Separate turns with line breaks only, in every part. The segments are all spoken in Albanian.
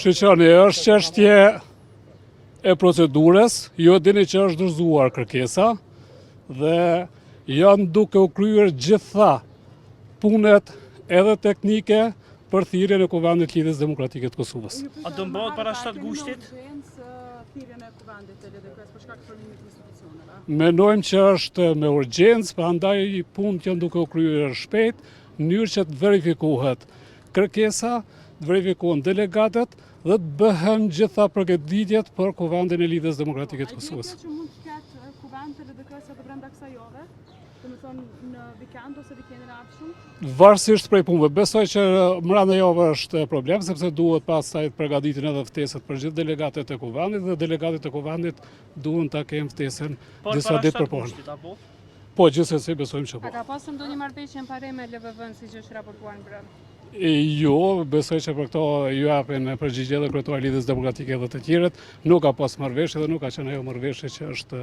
Shiqoni, është çështje e procedurës, ju e dini që është dorëzuar kërkesa dhe janë duke u kryer gjitha punët edhe teknike për thirrjen e Kuvendit të Lidhjes Demokratike të Kosovës.
A do mbahet para 7 gushtit?
Thirrjen e Kuvendit të LDK-së për shkak të formimit të institucioneve.
Mendojmë që është me urgjencë, prandaj punët janë duke u kryer shpejt, në mënyrë që të verifikohet kërkesa, të verifikohen delegatët dhe të bëhen gjitha përgatitjet për Kuvendin e Lidhjes Demokratike të Kosovës.
A e që mund të ketë Kuvend të LDK-së edhe brenda kësaj jave? Domethënë në vikend ose vikendin e ardhshëm?
Varësisht prej punëve. Besoj që mbrenda jave është problem, sepse duhet pastaj të përgatitin edhe ftesat për gjithë delegatët e Kuvendit dhe delegatët e Kuvendit duhen ta kenë ftesën disa ditë përpara. Po, gjithsesi besojmë që po.
A ka pasur ndonjë marrëveshje në parim me LVV-në, siç është raportuar mbrëmë?
Jo, besoj që për këto ju japin përgjigje edhe kryetari i Lidhjes Demokratike dhe të tjerët, nuk ka pas marrëveshje dhe nuk ka qenë ajo marrëveshje që është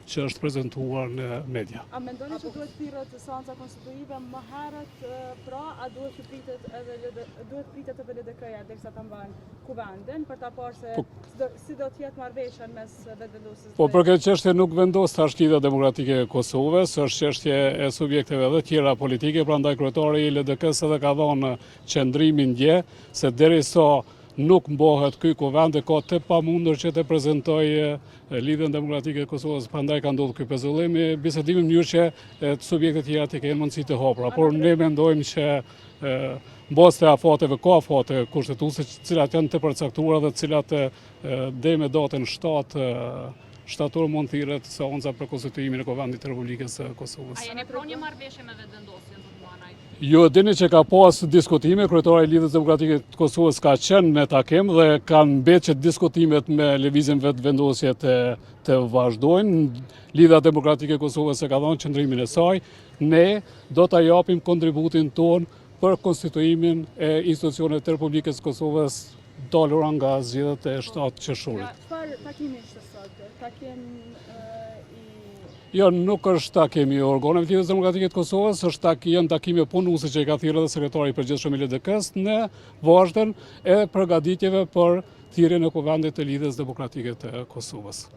që është prezentuar në media.
A mendoni që duhet thirret seanca konstituive më herët, pra a duhet të pritet edhe duhet pritet edhe LDK-ja derisa ta mban kuvendin për ta parë se po, si do të jetë marrëveshja mes Vetëvendosjes?
Po për këtë çështje nuk vendos tash Lidhja Demokratike e Kosovës, është çështje e subjekteve edhe tjera politike, prandaj kryetari i LDK-së edhe ka dhënë qëndrimin dje se derisa nuk mbahet ky kuvend e ka të pamundur që të prezentojë Lidhjen Demokratike e Kosovës, prandaj ka ndodhur ky pezullim i bisedimit në mënyrë që të subjektet tjera të kenë mundësi të hapura. Por ne mendojmë që në bazë të afateve ka afate kushtetuese të cilat janë të përcaktuara dhe të cilat deri me datën 7 shtator mund thirret seanca për konstituimin e Kuvendit të Republikës së Kosovës.
A jeni pro një marrëveshje me Vetëvendosjen, zoti Manaj?
Ju e dini që ka pas diskutime, kryetari i Lidhjes Demokratike të Kosovës ka qenë në takim dhe kanë mbetë që diskutimet me Lëvizjen Vetëvendosje të, të vazhdojnë. Lidhja Demokratike e Kosovës e ka dhënë qëndrimin e saj. Ne do ta japim kontributin tonë për konstituimin e institucioneve të Republikës së Kosovës dalura nga zgjedhjet e 7 qershorit.
Çfarë takimi ishte sot? Takim i
Jo, nuk është takim i organeve të Lidhjes Demokratike të Kosovës, është tak, janë takime punuese që i ka thirrë edhe sekretari i përgjithshëm i LDK-së në vazhdën e përgatitjeve për thirrjen e Kuvendit të Lidhjes Demokratike të Kosovës.